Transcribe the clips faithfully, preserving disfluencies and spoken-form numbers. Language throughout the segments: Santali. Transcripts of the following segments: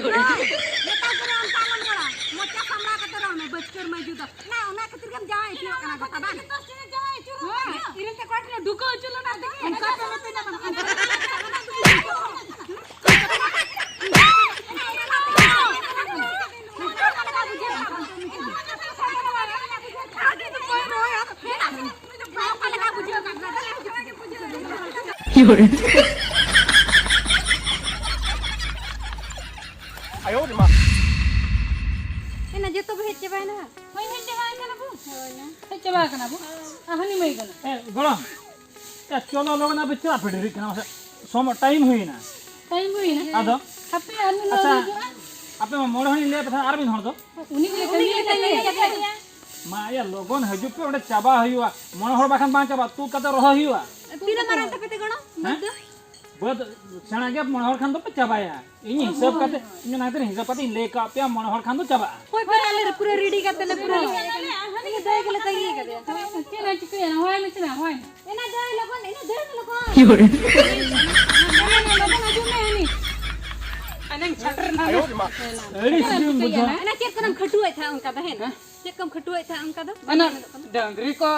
ᱦᱳᱭ, ᱢᱮᱛᱟ ᱠᱚᱨᱮ ᱚᱱᱠᱟ ᱟᱞᱚᱢ ᱨᱚᱲᱟ᱾ ᱢᱚᱪᱟ ᱥᱟᱢᱲᱟᱣ ᱠᱟᱛᱮ ᱨᱚᱲ ᱢᱮ, ᱵᱟᱹᱪᱠᱟᱹᱨ ᱢᱟᱹᱭ ᱡᱩᱫᱟ᱾ ᱚᱱᱟ, ᱚᱱᱟ ᱠᱷᱟᱹᱛᱤᱨ ᱜᱮᱢ ᱡᱟᱶᱟᱭ ᱦᱚᱪᱚᱭᱮᱫ ᱠᱟᱱᱟ ᱜᱚᱴᱟ, ᱵᱟᱝ? ᱦᱳᱭ, ᱤᱨᱤᱞ ᱛᱮ ᱠᱚᱲᱟ ᱴᱷᱮᱱ ᱰᱩᱠᱟᱹ ᱦᱚᱪᱚ ᱞᱮᱱᱟ ᱛᱮᱜᱮ᱾ ᱚᱱᱠᱟ ᱯᱮ ᱢᱮᱛᱟᱧᱟ, ᱵᱟᱝ? ᱮᱱᱟ ᱡᱚᱛᱚ ᱵᱚ ᱦᱮᱡ ᱪᱟᱵᱟᱭᱮᱱᱟ᱾ ᱦᱳᱭ, ᱦᱮᱡ ᱪᱟᱵᱟ ᱟᱠᱟᱱᱟ ᱵᱚ᱾ ᱦᱳᱭ ᱱᱟ᱾ ᱦᱮᱡ ᱪᱟᱵᱟ ᱟᱠᱟᱱᱟ ᱵᱚ᱾ ᱟᱨ ᱦᱟᱹᱱᱤ ᱢᱟᱹᱭ ᱠᱟᱱᱟ᱾ ᱮ, ᱜᱚᱲᱚᱢ᱾ ᱮ, ᱪᱚᱞᱚ ᱞᱚᱜᱚᱱ ᱟᱯᱮ ᱪᱮᱫᱟᱜ ᱯᱮ ᱰᱮᱨᱤᱜ ᱠᱟᱱᱟ? ᱢᱟᱥᱮ, ᱥᱚᱢᱚᱭ, ᱴᱟᱭᱤᱢ ᱦᱩᱭᱱᱟ᱾ ᱴᱟᱭᱤᱢ ᱦᱩᱭᱱᱟ᱾ ᱟᱫᱚ? ᱦᱟᱯᱮ ᱟᱨ ᱢᱤᱫ ᱦᱚᱲ ᱟᱪᱪᱷᱟ, ᱦᱤᱡᱩᱜᱼᱟ᱾ ᱟᱯᱮ ᱢᱟ ᱢᱚᱬᱮ ᱦᱚᱲᱤᱧ ᱞᱟᱹᱭ ᱟᱯᱮ ᱛᱟᱦᱮᱸᱫ, ᱟᱨ ᱢᱤᱫ ᱦᱚᱲ ᱫᱚ? ᱩᱱᱤ ᱜᱮᱞᱮ ᱛᱟᱺᱜᱤ ᱠᱟᱫᱮᱭᱟ᱾ ᱢᱟ ᱭᱟ, ᱞᱚᱜᱚᱱ ᱦᱤᱡᱩᱜ ᱯᱮ, ᱚᱸᱰᱮ ᱪᱟᱵᱟ ᱦᱩᱭᱩᱜᱼᱟ᱾ ᱢᱚᱬᱮ ᱦᱚᱲ ᱵᱟᱠᱷᱟᱱ ᱵᱟᱝ ᱪᱟᱵᱟᱜᱼᱟ, ᱛᱩᱫ ᱠᱟᱛᱮ ᱨᱚᱦᱚᱭ ᱦᱩᱭᱩᱜᱼᱟ᱾ ᱛᱤᱱᱟᱹᱜ ᱢᱟᱨᱟᱝ ᱛᱟᱯᱮ ᱛᱮ ᱜᱚᱲᱚᱢ? ᱦᱮᱸ? ᱵᱟᱹᱫᱽ ᱥᱮᱬᱟ ᱜᱮᱭᱟ, ᱢᱚᱬᱮ ᱦᱚᱲ ᱠᱷᱟᱱ ᱫᱚᱯᱮ ᱪᱟᱵᱟᱭᱟ᱾ ᱤᱧ ᱦᱤᱥᱟᱹᱵ ᱠᱟᱛᱮ, ᱤᱧ ᱚᱱᱟ ᱠᱷᱟᱹᱛᱤᱨ ᱦᱤᱥᱟᱹᱵ ᱠᱟᱛᱮ ᱤᱧ ᱞᱟᱹᱭ ᱠᱟᱜ ᱯᱮᱭᱟ, ᱢᱚᱬᱮ ᱦᱚᱲ ᱠᱷᱟᱱ ᱫᱚ ᱪᱟᱵᱟᱜᱼᱟ᱾ ᱦᱳᱭ, ᱯᱮ ᱟᱞᱮ ᱨᱮ ᱯᱩᱨᱟᱹ ᱨᱮᱰᱤ ᱠᱟᱛᱮ ᱞᱮ ᱯᱩᱨᱟᱹ ᱤᱱᱟᱹ ᱫᱟᱹᱭ ᱜᱮᱞᱮ ᱛᱟᱺᱜᱤ ᱠᱟᱫᱮᱭᱟ᱾ ᱪᱮᱫ ᱮ ᱪᱤᱠᱟᱹᱭᱟ? ᱦᱚᱦᱚᱭ ᱢᱮ ᱥᱮ ᱵᱟᱝ? ᱦᱚᱦᱚᱭ ᱢᱮ᱾ ᱮᱱᱟ ᱫᱟᱹᱭ ᱞᱚᱜᱚᱱ, ᱮᱱᱟ ᱫᱟᱹᱭ ᱞᱚᱜᱚᱱ᱾ ᱞᱚᱜᱚᱱ ᱦᱤᱡᱩᱜ ᱢᱮ, ᱦᱟᱹᱱᱤ᱾ ᱟᱹᱰᱤ ᱥᱤᱵᱤᱞ ᱵᱩᱡᱷᱟᱹᱣ᱾ ᱮᱱᱟ ᱪᱮᱫ ᱠᱚᱨᱮᱢ ᱠᱷᱟᱹᱴᱩᱣᱟᱹᱭᱮᱫ ᱛᱟᱦᱮᱸᱫ ᱚᱱᱠᱟ ᱫᱚ, ᱦᱮᱸ? ᱦᱮᱸ? ᱪᱮᱫ ᱠᱚᱢ ᱠᱷᱟᱹᱴᱩᱣᱟᱹᱭᱮᱫ ᱛᱟᱦᱮᱸᱫ ᱚᱱᱠᱟ ᱫᱚ? ᱮᱱᱟ ᱰᱟᱹᱝᱨᱤ ᱠᱚ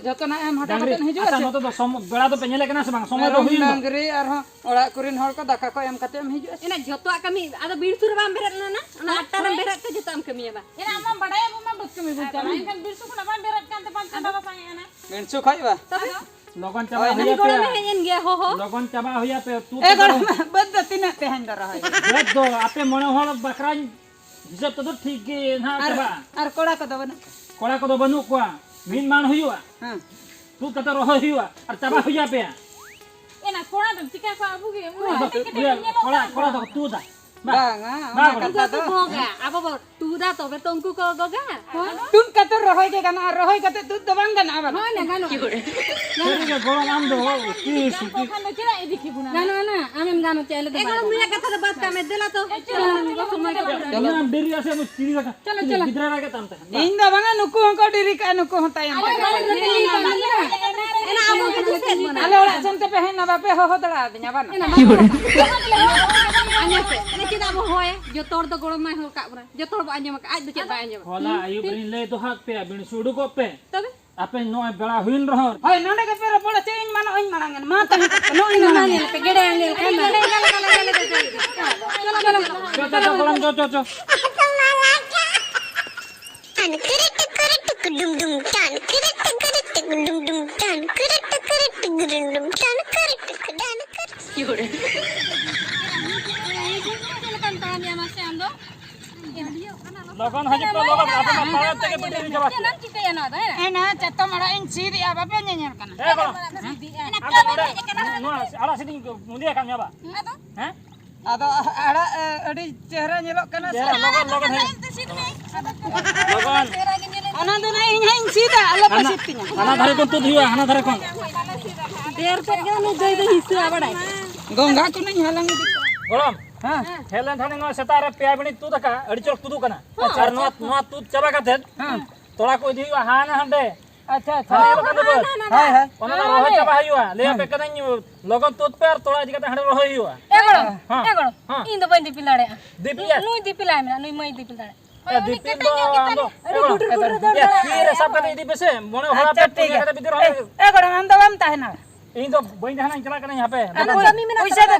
ᱡᱷᱚᱛᱚ ᱱᱟᱜ ᱮᱢ ᱦᱚᱴᱚ ᱰᱟᱹᱝᱨᱤ, ᱠᱟᱛᱮᱫ ᱦᱤᱡᱩᱜᱼᱟ ᱟᱪᱪᱷᱟ, ᱥᱮ? ᱱᱚᱛᱮ ᱫᱚ ᱥᱚᱢ-, ᱵᱮᱲᱟ ᱫᱚᱯᱮ ᱧᱮᱞᱮ ᱠᱟᱱᱟ ᱥᱮ ᱵᱟᱝ? ᱥᱚᱢᱚᱭ ᱫᱚ ᱢᱮᱨᱚᱢ, ᱦᱩᱭᱮᱱ ᱫᱚ᱾ ᱰᱟᱹᱝᱨᱤ ᱟᱨᱦᱚᱸ ᱚᱲᱟᱜ ᱠᱚᱨᱮᱱ ᱦᱚᱲ ᱠᱚ ᱫᱟᱠᱟ ᱠᱚ ᱮᱢ ᱠᱟᱛᱮ ᱮᱢ ᱦᱤᱡᱩᱜᱼᱟ ᱥᱮ? ᱮᱱᱟ ᱡᱷᱚᱛᱚᱣᱟᱜ ᱠᱟᱹᱢᱤ ᱟᱫᱚ ᱵᱤᱨ ᱥᱩᱨ ᱨᱮ ᱵᱟᱢ ᱵᱮᱨᱮᱫ ᱞᱮᱱᱟ? ᱚᱱᱟ ᱟᱴᱴᱟ ᱨᱮᱢ ᱵᱮᱨᱮᱫ ᱛᱮ ᱡᱷᱚᱛᱚ ᱮᱢ ᱠᱟᱹᱢᱤᱭᱟ ᱵᱟ? ᱮᱱᱟ ᱟᱢ ᱢᱟ ᱵᱟᱰᱟᱭ ᱟᱵᱚ ᱢᱟ ᱵᱟᱹᱫᱽ ᱠᱟᱹᱢᱤ ᱵᱚᱱ ᱪᱟᱞᱟᱜᱼᱟ, ᱮᱱᱠᱷᱟᱱ ᱵᱤᱨ ᱥᱩᱨ ᱠᱷᱚᱱᱟᱜ ᱵᱟᱢ ᱵᱮᱨᱮᱫ ᱠᱟᱱ ᱛᱮ ᱵᱟᱢ ᱪᱟᱸᱫᱟ ᱵᱟᱥᱟᱝ ᱮᱱᱟ᱾ ᱛᱚᱵᱮ? ᱢᱮᱱᱥᱩ ᱠᱷᱚᱡ ᱵᱟ᱾ ᱟᱫᱚ? ᱞᱚᱜᱚᱱ ᱪᱟᱵᱟ ᱦᱳᱭ, ᱦᱩᱭ ᱱᱟᱹᱱᱤ ᱜᱚᱲᱚ ᱟᱯᱮᱭᱟ᱾ ᱢᱮ ᱦᱮᱡ ᱮᱱ ᱜᱮᱭᱟ, ᱦᱚ, ᱦᱚ᱾ ᱞᱚᱜᱚᱱ ᱪᱟᱵᱟ ᱦᱩᱭ ᱟᱯᱮ, ᱛᱩᱫ ᱮ ᱜᱚᱲᱚ ᱠᱟᱛᱮ ᱢᱟ, ᱵᱟᱹᱫᱽ ᱫᱚ ᱛᱤᱱᱟᱹᱜ ᱛᱮᱦᱮᱧ ᱫᱚ ᱨᱚᱦᱚᱭ? ᱵᱟᱹᱫᱽ ᱫᱚ ᱟᱯᱮ ᱢᱚᱬᱮ ᱦᱚᱲ ᱵᱟᱠᱷᱨᱟᱧ ᱦᱤᱥᱟᱹᱵ ᱛᱮᱫᱚ ᱴᱷᱤᱠ ᱜᱮ ᱱᱟᱦᱟᱜ ᱟᱨ, ᱪᱟᱵᱟᱜᱼᱟ᱾ ᱟᱨ ᱠᱚᱲᱟ ᱠᱚᱫᱚ ᱵᱟᱹᱱᱩᱜ ᱠᱚᱣᱟ? ᱠᱚᱲᱟ ᱠᱚᱫᱚ ᱵᱟᱹᱱᱩᱜ ᱠᱚᱣᱟ᱾ ᱢᱤᱫ ᱢᱟᱲ ᱦᱩᱭᱩᱜᱼᱟ᱾ ᱦᱮᱸ᱾ ᱛᱩᱫ ᱠᱟᱛᱮ ᱨᱚᱦᱚᱭ ᱦᱩᱭᱩᱜᱼᱟ ᱟᱨ ᱪᱟᱵᱟ ᱦᱩᱭ ᱟᱯᱮᱭᱟ᱾ ᱮᱱᱟ ᱠᱚᱲᱟ ᱫᱚᱢ ᱪᱤᱠᱟ ᱠᱚᱣᱟ ᱟᱵᱚ ᱜᱮ? ᱩᱱᱟᱹᱜ ᱟᱫᱚ ᱦᱮᱸᱫᱮ ᱠᱟᱛᱮ ᱤᱭᱟᱹ, ᱵᱚᱱ ᱧᱮᱞᱚᱜ ᱠᱚᱲᱟ, ᱠᱟᱱ ᱠᱚᱲᱟ ᱫᱚ᱾ ᱫᱚᱠᱚ ᱛᱩᱫᱟ᱾ ᱵᱟ, ᱵᱟᱝᱟ, ᱵᱟ, ᱚᱱᱟ ᱵᱟ, ᱠᱟᱛᱷᱟ ᱩᱱᱠᱩ ᱫᱚ᱾ ᱠᱚ ᱜᱚᱜᱟ, ᱟᱵᱚ ᱵᱚ ᱛᱩᱫᱟ ᱛᱚᱵᱮ ᱛᱚ ᱩᱱᱠᱩ ᱠᱚ ᱜᱚᱜᱟ᱾ ᱦᱳᱭ᱾ ᱛᱩᱫ ᱠᱟᱛᱮ ᱨᱚᱦᱚᱭ ᱜᱮ ᱜᱟᱱᱚᱜᱼᱟ, ᱨᱚᱦᱚᱭ ᱠᱟᱛᱮ ᱛᱩᱫ ᱫᱚ ᱵᱟᱝ ᱜᱟᱱᱚᱜᱼᱟ ᱵᱟᱞᱮ᱾ ᱦᱳᱭ ᱱᱟ, ᱜᱟᱱᱚᱜᱼᱟ᱾ ᱥᱟᱹᱨᱤ ᱜᱮ ᱜᱚᱲᱚᱢ, ᱟᱢ ᱫᱚ ᱛᱤᱥ ᱠᱚ ᱠᱷᱟᱱ ᱫᱚ ᱪᱮᱫᱟᱜ ᱤᱫᱤ ᱠᱮᱵᱚᱱᱟ? ᱜᱟᱱᱚᱜᱼᱟ ᱱᱟ, ᱟᱢᱮᱢ ᱜᱟᱱᱚᱜ ᱪᱮᱫ ᱟᱞᱮ ᱫᱚ ᱮ ᱵᱟᱭ ᱜᱚᱲᱚᱢ, ᱜᱟᱱᱚᱜᱼᱟ᱾ ᱱᱩᱭᱟᱜ ᱠᱟᱛᱷᱟ ᱫᱚ ᱵᱟᱫ ᱠᱟᱜ ᱢᱮ, ᱫᱮᱞᱟ ᱛᱚ᱾ ᱮ, ᱪᱚᱞᱚ, ᱪᱚᱞᱚ, ᱪᱚᱞᱚ, ᱪᱚᱞᱚ᱾ ᱫᱚᱢᱮ ᱟᱢ ᱰᱮᱨᱤ ᱟᱥᱮ ᱩᱱᱤ ᱪᱤᱞᱤ ᱫᱟᱠᱟ? ᱪᱚᱞᱚ, ᱪᱤᱞᱤ ᱪᱚᱞᱚ᱾ ᱜᱤᱫᱽᱨᱟᱹ ᱨᱟᱜᱮ ᱛᱟᱢ ᱛᱟᱦᱮᱸᱱ? ᱤᱧ ᱫᱚ ᱵᱟᱝᱟ, ᱱᱩᱠᱩ ᱦᱚᱸᱠᱚ ᱰᱮᱨᱤ ᱠᱟᱜᱼᱟ, ᱱᱩᱠᱩ ᱦᱚᱸ ᱛᱟᱭᱚᱢ ᱟᱞᱮ ᱛᱮᱜᱮ ᱠᱚ ᱵᱟᱞᱮ ᱦᱤᱡᱩᱜᱼᱟ᱾ ᱰᱮᱨᱤ ᱠᱟᱜᱼᱟ᱾ ᱮᱱᱟ ᱟᱢ ᱦᱚᱸ ᱦᱤᱡᱩᱜ ᱥᱮᱫ ᱵᱚᱱᱟ᱾ ᱟᱞᱮ ᱚᱲᱟᱜ ᱥᱮᱱ ᱛᱮᱯᱮ ᱦᱮᱡ ᱮᱱᱟ, ᱵᱟᱯᱮ ᱦᱚᱦᱚ ᱫᱟᱲᱮ ᱟᱹᱫᱤᱧᱟ, ᱵᱟᱝᱟ? ᱮᱱᱟ ᱵᱟᱝ ᱦᱚᱦᱚ ᱠᱟᱜ᱾ ᱟᱸᱡᱚᱢ ᱯᱮ, ᱩᱱᱤ ᱪᱮᱫᱟᱜ ᱵᱚ ᱦᱚᱦᱚᱭᱟ? ᱡᱚᱛᱚ ᱦᱚᱲ ᱫᱚ ᱜᱚᱲᱚ ᱢᱟᱭ ᱦᱚᱦᱚ ᱠᱟᱜ ᱵᱚᱱᱟ, ᱡᱚᱛᱚ ᱦᱚᱲ ᱵᱚ ᱟᱸᱡᱚᱢ ᱟᱠᱟᱫ, ᱟᱡ ᱫᱚ ᱪᱮᱫ ᱵᱟᱭ ᱟᱸᱡᱚᱢ ᱟᱠᱟᱫ? ᱦᱚᱞᱟ ᱟᱹᱭᱩᱵ ᱨᱤᱧ ᱞᱟᱹᱭ ᱫᱚᱦᱚ ᱟᱫ ᱯᱮᱭᱟ, ᱵᱤᱱ ᱥᱩ ᱩᱰᱩᱠᱚᱜ ᱯᱮ᱾ ᱛᱚᱵᱮ? ᱟᱯᱮ ᱱᱚᱜᱼᱚᱭ ᱵᱮᱲᱟ ᱦᱩᱭᱮᱱ ᱨᱮᱦᱚᱸ᱾ ᱦᱳᱭ, ᱱᱚᱰᱮ ᱜᱮᱯᱮ ᱨᱚᱯᱚᱲᱟ, ᱪᱮᱫ ᱤᱧ ᱢᱟᱱᱚᱜ ᱤᱧ ᱢᱟᱲᱟᱝ ᱮᱱ? ᱢᱟ ᱛᱟᱦᱮᱸ ᱠᱚᱜ ᱯᱮ, ᱱᱚᱜᱼᱚᱭ ᱢᱟ ᱢᱟᱲᱟᱝ ᱧᱮᱞ ᱯᱮ, ᱜᱮᱰᱮ ᱟᱝᱜᱮᱞ ᱠᱷᱟᱱ ᱢᱟ᱾ ᱪᱚ, ᱪᱚ, ᱪᱚ, ᱜᱚᱲᱚᱢ, ᱪᱚ, ᱪᱚ, ᱪᱚ᱾ ᱴᱟᱱ ᱠᱤᱨᱤ ᱴᱤᱠᱤᱨᱤ ᱴᱤᱠ ᱰᱩᱢ ᱰᱩᱢ, ᱴᱟᱱ ᱠᱤᱨᱤ ᱴᱤᱠᱤᱨᱤ ᱴᱤᱠ ᱰᱩᱢ ᱰᱩᱢ, ᱴᱟᱱ ᱠᱤᱨᱤ ᱴᱤᱠᱤᱨᱤ ᱴᱤᱠ ᱰᱩᱢ ᱰᱩᱢ, ᱴᱟᱱ ᱠᱤᱨᱤ ᱴᱤᱠ ᱰᱟᱱ ᱠᱤᱨᱤ᱾ ᱪᱮᱫ ᱞᱮᱠᱟᱢ ᱛᱟᱦᱮᱱ ᱜᱮᱭᱟ ᱢᱟᱥᱮ ᱟᱢ ᱫᱚ? ᱞᱚᱜᱚᱱ ᱦᱤᱡᱩᱜ ᱯᱮ, ᱞᱚᱜᱚᱱ, ᱟᱯᱮ ᱢᱟ ᱯᱟᱲᱟ ᱛᱮᱜᱮ ᱯᱤᱴᱤ ᱪᱟᱵᱟ ᱠᱮᱫ᱾ ᱪᱮᱫ ᱮᱢ ᱪᱤᱠᱟᱹᱭᱟ ᱱᱚᱣᱟ ᱫᱚ, ᱦᱮᱸ? ᱮᱱᱟ ᱪᱟᱛᱚᱢ ᱟᱲᱟᱜ ᱤᱧ ᱥᱤᱫ ᱮᱜᱼᱟ, ᱵᱟᱯᱮ ᱧᱮᱧᱮᱞ ᱠᱟᱱᱟ? ᱮ ᱜᱚᱲᱚᱢ, ᱟᱢ ᱫᱚ ᱱᱚᱰᱮ ᱱᱚᱣᱟ ᱟᱲᱟᱜ ᱥᱤᱫ ᱤᱧ ᱢᱩᱫᱤ ᱟᱠᱟᱫ ᱢᱮᱭᱟ ᱵᱟ? ᱦᱮᱸ? ᱟᱫᱚ ᱟᱲᱟᱜ, ᱮ, ᱟᱹᱰᱤ ᱪᱮᱦᱨᱟ ᱧᱮᱞᱚᱜ ᱠᱟᱱᱟ ᱥᱮ? ᱪᱮᱦᱨᱟ, ᱞᱚᱜᱚᱱ, ᱞᱚᱜᱚᱱ ᱦᱮᱡ᱾ ᱞᱚᱜᱚᱱ᱾ ᱚᱱᱟ ᱫᱚ ᱱᱟᱜ ᱤᱧ ᱦᱟᱸᱜ ᱤᱧ ᱥᱤᱫᱟ, ᱟᱞᱚ ᱯᱮ ᱦᱟᱱᱟ, ᱥᱤᱫ ᱛᱤᱧᱟ᱾ ᱦᱟᱱᱟ ᱫᱷᱟᱨᱮ ᱠᱷᱚᱱ ᱛᱩᱫ ᱦᱩᱭᱩᱜᱼᱟ, ᱦᱟᱱᱟ ᱫᱷᱟᱨᱮ ᱠᱷᱚᱱ᱾ ᱰᱷᱮᱨ ᱛᱮᱫ ᱜᱮ ᱩᱱᱤ ᱜᱟᱹᱭ ᱫᱚ ᱦᱤᱥᱟᱹ ᱵᱟᱲᱟᱭ᱾ ᱜᱚᱝᱜᱷᱟ ᱠᱚ ᱱᱟᱜ ᱤᱧ ᱦᱟᱞᱟᱝ ᱤᱫᱤ ᱠᱚᱣᱟ᱾ ᱜᱚᱲᱚᱢ, ᱦᱮᱸ᱾ ᱦᱮᱡ ᱞᱮᱱ ᱛᱟᱦᱮᱸ ᱱᱚᱣᱟ ᱥᱮᱛᱟᱜ ᱨᱮ ᱯᱮᱭᱟ ᱵᱤᱱᱤ ᱛᱩᱫ ᱟᱠᱟᱫ, ᱟᱹᱰᱤ ᱪᱚᱨᱚᱠ ᱛᱩᱫᱩᱜ ᱠᱟᱱᱟ᱾ ᱦᱮᱸ᱾ ᱟᱨ ᱱᱚᱣᱟ, ᱱᱚᱣᱟ ᱛᱩᱫ ᱪᱟᱵᱟ ᱠᱟᱛᱮ ᱦᱮᱸ᱾ ᱛᱚᱲᱟ ᱠᱚ ᱤᱫᱤ ᱦᱩᱭᱩᱜᱼᱟ ᱦᱟᱱᱟ ᱦᱟᱸᱰᱮ᱾ ᱟᱪᱪᱷᱟ, ᱟᱪᱪᱷᱟ᱾ ᱦᱟᱱᱟ ᱧᱮᱞᱚᱜ ᱠᱟᱱ ᱫᱚ ᱵᱟᱹᱫᱽ᱾ ᱦᱳᱭ, ᱦᱳᱭ᱾ ᱚᱱᱟ ᱫᱚ ᱨᱚᱦᱚᱭ ᱪᱟᱵᱟ ᱦᱩᱭᱩᱜᱼᱟ᱾ ᱞᱟᱹᱭ ᱟᱯᱮ ᱠᱟᱹᱱᱟᱹᱧ, ᱞᱚᱜᱚᱱ ᱛᱩᱫ ᱯᱮ ᱟᱨ ᱛᱚᱲᱟ ᱤᱫᱤ ᱠᱟᱛᱮ ᱦᱟᱸᱰᱮ ᱨᱚᱦᱚᱭ ᱦᱩᱭᱩᱜᱼᱟ᱾ ᱮ ᱜᱚᱲᱚᱢ, ᱦᱮᱸ᱾ ᱮ ᱜᱚᱲᱚᱢ, ᱦᱮᱸ᱾ ᱤᱧ ᱫᱚ ᱵᱟᱹᱧ ᱫᱤᱯᱤᱞ ᱫᱟᱲᱮᱭᱟᱜᱼᱟ᱾ ᱫᱤᱯᱤᱞ ᱭᱟ᱾ ᱱᱩᱭ ᱫᱤᱯᱤᱞᱟᱭ ᱢᱮ, ᱱᱩᱭ ᱢᱟᱹᱭ ᱫᱤᱯᱤᱞ ᱫᱟᱲᱮᱭᱟᱜᱼᱟ᱾ ᱦᱳᱭ, ᱫᱤᱯᱤᱞ ᱩᱱᱤ ᱫᱚ ᱠᱮᱴᱮᱡ ᱧᱚᱜ ᱟᱢ ᱫᱚ, ᱜᱮᱛᱟᱞᱮ᱾ ᱮ ᱜᱚᱲᱚᱢ, ᱜᱩᱴᱩᱨ ᱜᱩᱴᱩᱨ ᱫᱟᱹᱲ ᱮ, ᱵᱟᱲᱟᱭᱟ᱾ ᱛᱤ ᱨᱮ ᱥᱟᱵ ᱠᱟᱛᱮ ᱤᱫᱤ ᱯᱮᱥᱮ, ᱢᱚᱬᱮ ᱦᱚᱲ ᱟᱪᱪᱷᱟ, ᱟᱯᱮ ᱴᱷᱤᱠ ᱯᱩᱱᱭᱟᱹ ᱜᱮᱭᱟ᱾ ᱠᱟᱛᱮ ᱵᱤᱫ ᱨᱚᱦᱚᱭ᱾ ᱮ, ᱮ ᱜᱚᱲᱚᱢ, ᱟᱢ ᱫᱚ ᱵᱟᱢ ᱛᱟᱦᱮᱱᱟ᱾ ᱤᱧ ᱫᱚ ᱵᱟᱹᱧ ᱛᱟᱦᱮᱱᱟ, ᱤᱧ ᱪᱟᱞᱟᱜ ᱠᱟᱹᱱᱟᱹᱧ ᱦᱟᱯᱮ᱾ ᱟᱫᱚ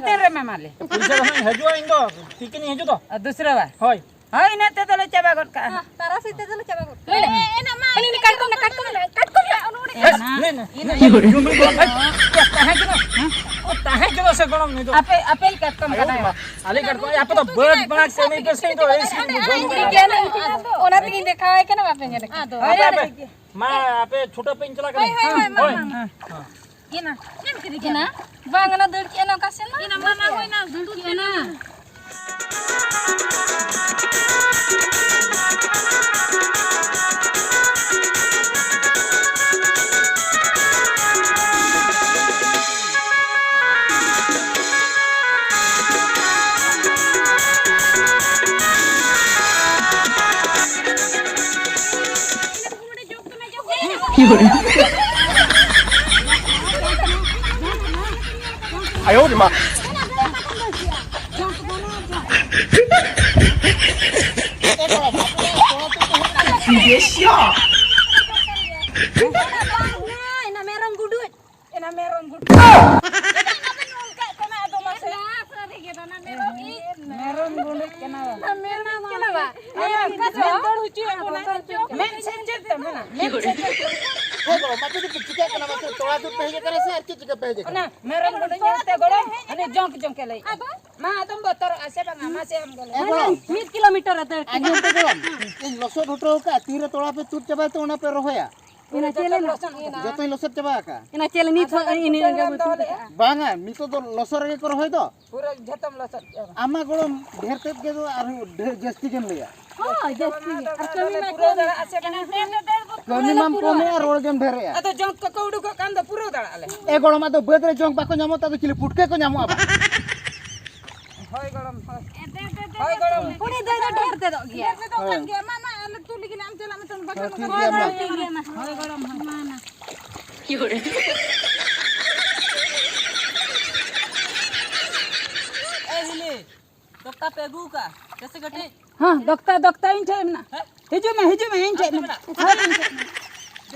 ᱯᱩᱭᱥᱟᱹ ᱫᱚ ᱦᱟᱸᱜ ᱤᱧ ᱦᱤᱡᱩᱜᱼᱟ, ᱤᱧ ᱫᱚ ᱛᱤᱠᱤᱱᱤᱧ ᱦᱤᱡᱩᱜ ᱫᱚ᱾ ᱟᱨ ᱫᱩᱥᱨᱟᱹ ᱵᱟᱨ᱾ ᱦᱳᱭ᱾ ᱦᱳᱭ, ᱤᱱᱟᱹᱜ ᱛᱮᱫᱚ ᱞᱮ ᱪᱟᱵᱟ ᱜᱚᱫ ᱠᱟᱜᱼᱟ᱾ ᱦᱮᱸ, ᱛᱟᱨᱟᱥᱤᱧ ᱛᱮᱫᱚ ᱞᱮ ᱪᱟᱵᱟ ᱜᱚᱫ ᱠᱟᱜᱼᱟ᱾ ᱦᱟᱹᱱᱤ ᱩᱱᱤ ᱠᱟᱴᱠᱚᱢ ᱱᱟ, ᱠᱟᱴᱠᱚᱢ ᱱᱟ, ᱠᱟᱴᱠᱚᱢ ᱱᱟ, ᱩᱱᱩ ᱩᱱᱤ᱾ ᱮᱥ, ᱞᱟᱹᱭ ᱢᱮ᱾ ᱤᱱᱟᱹ ᱡᱩᱢᱤ ᱜᱚᱲᱚᱢ, ᱮᱥ, ᱛᱟᱦᱮᱸ ᱠᱟᱱᱟ᱾ ᱦᱮᱸ? ᱚ, ᱛᱟᱦᱮᱸ ᱠᱟᱱᱟ ᱥᱮ ᱜᱚᱲᱚᱢ ᱱᱩᱭ ᱫᱚ? ᱟᱯᱮ, ᱟᱯᱮ ᱠᱟᱴᱠᱚᱢ ᱟᱭᱳ ᱠᱟᱴᱠᱚᱢ᱾ ᱢᱟ, ᱟᱞᱮ ᱠᱟᱴᱠᱚᱢ, ᱟᱯᱮ ᱫᱚ ᱵᱟᱹᱫᱽ ᱵᱟᱲᱟ ᱠᱟᱹᱢᱤ ᱯᱮ ᱥᱮ, ᱤᱧ ᱫᱚ ᱮᱥ ᱤᱧ ᱵᱩᱡᱷᱟᱹᱣ ᱤᱧ ᱜᱮ ᱠᱟᱱᱟ᱾ ᱚᱱᱟ ᱛᱮᱜᱤᱧ ᱫᱮᱠᱷᱟᱣᱟᱭ ᱠᱟᱱᱟ, ᱵᱟᱯᱮ ᱧᱮᱞ ᱠᱟᱱᱟ᱾ ᱟᱫᱚ ᱦᱳᱭ, ᱟᱯᱮ, ᱟᱯᱮ᱾ ᱢᱟ, ᱟᱯᱮ ᱪᱷᱩᱴᱟᱹ ᱯᱮ, ᱤᱧ ᱪᱟᱞᱟᱜ ᱠᱟᱹᱱᱟᱹᱧ᱾ ᱦᱳᱭ, ᱦᱳᱭ, ᱦᱳᱭ, ᱢᱟ, ᱦᱳᱭ᱾ ᱢᱟ᱾ ᱦᱮᱸ᱾ ᱮᱱᱟ, ᱪᱮᱫ ᱮᱢ ᱠᱤᱨᱤᱧ ᱮᱱᱟ? ᱠᱮᱫᱟ? ᱵᱟᱝ, ᱚᱱᱟ ᱫᱟᱹᱲ ᱠᱮᱫ ᱮᱱᱟ ᱚᱠᱟ ᱥᱮᱱ ᱱᱟ? ᱮᱱᱟ, ᱢᱟᱢᱟ ᱦᱩᱭᱱᱟ, ᱫᱟᱹᱲ ᱠᱮᱫ ᱮᱱᱟ᱾ ᱟᱭᱳ ᱨᱮ ᱢᱟ᱾ ᱮᱱᱟ ᱢᱮᱨᱚᱢ ᱜᱩᱰᱩᱡ᱾ ᱮᱱᱟ ᱢᱮᱨᱚᱢ ᱜᱩᱰᱩᱡ᱾ ᱚᱱᱠᱟᱜ ᱠᱟᱱᱟ ᱟᱫᱚ ᱢᱟᱥᱮ᱾ ᱥᱟᱹᱨᱤ ᱜᱮ ᱫᱚ ᱚᱱᱟ ᱢᱮᱨᱚᱢ ᱤᱡ᱾ ᱢᱮᱨᱚᱢ ᱜᱩᱰᱩᱡ ᱠᱟᱱᱟ᱾ ᱚᱱᱟ ᱢᱮᱨᱚᱢ ᱠᱟᱱᱟ ᱵᱟ᱾ ᱚᱱᱟ ᱢᱮᱨᱚᱢ ᱠᱟᱱᱟ᱾ ᱫᱟᱹᱲ ᱦᱚᱪᱚᱭᱟ ᱵᱚᱱᱟ ᱪᱚ᱾ ᱢᱮᱫ ᱥᱮᱫ ᱪᱮᱫ ᱛᱟᱢ ᱢᱮᱱᱟ? ᱢᱮᱫ ᱥᱮᱫ ᱪᱮᱫ ᱛᱟᱢ? ᱦᱮᱸ ᱜᱚᱲᱚᱢ, ᱟᱯᱮ ᱫᱚ ᱯᱮ ᱪᱤᱠᱟᱹᱜ ᱠᱟᱱᱟ ᱢᱟᱥᱮ? ᱛᱚᱲᱟ ᱛᱩᱫ ᱯᱮ ᱦᱮᱡ ᱟᱠᱟᱱᱟ ᱥᱮ ᱟᱨ ᱪᱮᱫ ᱪᱤᱠᱟᱹ ᱯᱮ ᱦᱮᱡ ᱟᱠᱟᱱᱟ? ᱚᱱᱟ ᱢᱮᱨᱚᱢ ᱜᱩᱰᱩᱡ ᱧᱮᱞᱛᱮ ᱜᱚᱲᱚᱢ, ᱦᱟᱱᱮ ᱡᱚᱝᱠ ᱡᱚᱝᱠ ᱮ ᱞᱟᱹᱭᱮᱫᱼᱟ᱾ ᱟᱫᱚ? ᱢᱟ ᱟᱫᱚᱢ ᱵᱚᱛᱚᱨᱚᱜᱼᱟ ᱥᱮ ᱵᱟᱝᱟ? ᱢᱟᱥᱮ ᱟᱢ ᱜᱮ ᱞᱟᱹᱭ ᱮ ᱢᱮ᱾ ᱜᱚᱲᱚᱢ, ᱢᱤᱫ ᱠᱤᱞᱳᱢᱤᱴᱟᱨ ᱨᱮ ᱫᱟᱹᱲ ᱠᱮᱫᱟ᱾ ᱟᱸᱡᱚᱢ ᱯᱮ ᱜᱚᱲᱚᱢ, ᱤᱧ ᱞᱚᱥᱚᱫ ᱦᱚᱴᱚ ᱟᱠᱟᱫᱼᱟ, ᱛᱤᱨᱮ ᱛᱚᱲᱟ ᱯᱮ ᱛᱩᱫ ᱪᱟᱵᱟᱭ ᱛᱮ ᱚᱱᱟ ᱯᱮ ᱨᱚᱦᱚᱭᱟ᱾ ᱤᱱᱟᱹ ᱪᱮᱫ ᱞᱮ ᱡᱚᱛᱚᱢ ᱞᱚᱥᱚᱫ ᱮᱱᱟ᱾ ᱡᱚᱛᱚᱧ ᱞᱚᱥᱚᱫ ᱪᱟᱵᱟ ᱟᱠᱟᱫᱼᱟ᱾ ᱤᱱᱟᱹ ᱪᱮᱫ ᱞᱮ ᱱᱤᱛ ᱦᱚᱸ ᱤᱱᱟᱹ ᱤᱱᱟᱹ ᱜᱮ ᱵᱟᱹᱫᱽ ᱠᱚ ᱫᱚᱦᱚ ᱞᱮᱫᱼᱟ᱾ ᱵᱟᱝᱟ, ᱱᱤᱛᱚᱜ ᱫᱚ ᱞᱚᱥᱚᱫ ᱨᱮᱜᱮ ᱠᱚ ᱨᱚᱦᱚᱭ ᱫᱚ᱾ ᱯᱩᱨᱟᱹ ᱡᱚᱛᱚᱢ ᱞᱚᱥᱚᱫ ᱪᱟᱵᱟ᱾ ᱟᱢᱟ ᱜᱚᱲᱚᱢ, ᱰᱷᱮᱨ ᱛᱮᱫ ᱜᱮ ᱫᱚ ᱟᱨᱦᱚᱸ ᱰᱷᱮᱨ ᱡᱟᱹᱥᱛᱤ ᱜᱮᱢ ᱞᱟᱹᱭᱟ᱾ ᱦᱳᱭ, ᱡᱟᱹᱥᱛᱤ ᱜᱮ᱾ ᱟᱨ ᱠᱟᱹᱢᱤ ᱢᱟ ᱯᱩᱨᱟᱹᱣ ᱠᱟᱹᱢᱤ᱾ ᱫᱟᱲᱮᱭᱟᱜᱼᱟ ᱥᱮ ᱵᱟᱝᱟ? ᱠᱟᱹᱢᱤ ᱢᱟᱢ ᱠᱟᱹᱢᱤᱭᱟ, ᱨᱚᱲ ᱜᱮᱢ ᱰᱷᱮᱨᱮᱜᱼᱟ᱾ ᱟᱫᱚ ᱡᱚᱸᱠ ᱠᱚᱠᱚ ᱩᱰᱩᱠᱚᱜ ᱠᱟᱱ ᱫᱚ ᱯᱩᱨᱟᱹᱣ ᱫᱟᱲᱮᱭᱟᱜᱼᱟ ᱞᱮ᱾ ᱮ ᱜᱚᱲᱚᱢ, ᱟᱫᱚ ᱵᱟᱹᱫᱽ ᱨᱮ ᱡᱚᱸᱠ ᱵᱟᱠᱚ ᱧᱟᱢᱚᱜ ᱛᱮ ᱟᱫᱚ ᱪᱤᱞᱤ ᱯᱩᱴᱠᱟᱹ ᱠᱚ ᱧᱟᱢᱚᱜᱼᱟ ᱵᱟ? ᱦᱳᱭ ᱜᱚᱲᱚᱢ, ᱦᱳᱭ᱾ ᱦᱳᱭ ᱜᱚᱲᱚᱢ᱾ ᱩᱱᱤ ᱫᱚᱭ ᱫᱚ ᱰᱷᱮᱨ ᱛᱮᱫᱚᱜ ᱜᱮᱭᱟ᱾ ᱰᱷᱮᱨ ᱛᱮᱫᱚᱜ ᱠᱟᱱ ᱦᱳᱭ᱾ ᱜᱮᱭᱟ᱾ ᱢᱟ, ᱢᱟ, ᱟᱞᱮ ᱛᱩᱫ ᱞᱟᱹᱜᱤᱫ ᱟᱢ ᱪᱟᱞᱟᱜ ᱢᱮ, ᱛᱚ ᱵᱟᱠᱷᱟᱱ ᱦᱳᱭ, ᱴᱷᱤᱠ ᱜᱮᱭᱟ, ᱢᱟ᱾ ᱦᱳᱭ ᱜᱚᱲᱚᱢ, ᱦᱳᱭ᱾ ᱢᱟ, ᱢᱟ᱾ ᱮ ᱦᱤᱞᱤ, ᱫᱚᱠᱛᱟ ᱯᱮ ᱟᱹᱜᱩ ᱟᱠᱟᱫᱼᱟ? ᱡᱮᱥᱮ ᱠᱟᱹᱴᱤᱡ᱾ ᱦᱮᱸ, ᱫᱚᱠᱛᱟ, ᱫᱚᱠᱛᱟ ᱤᱧ ᱴᱷᱮᱱ ᱢᱮᱱᱟᱜᱼᱟ᱾ ᱦᱮᱸ? ᱦᱤᱡᱩᱜ ᱢᱮ, ᱦᱤᱡᱩᱜ ᱢᱮ, ᱤᱧ ᱴᱷᱮᱱ ᱢᱮᱱᱟᱜᱼᱟ᱾ ᱦᱳᱭ, ᱤᱧ ᱴᱷᱮᱱ ᱢᱮᱱᱟᱜᱼᱟ᱾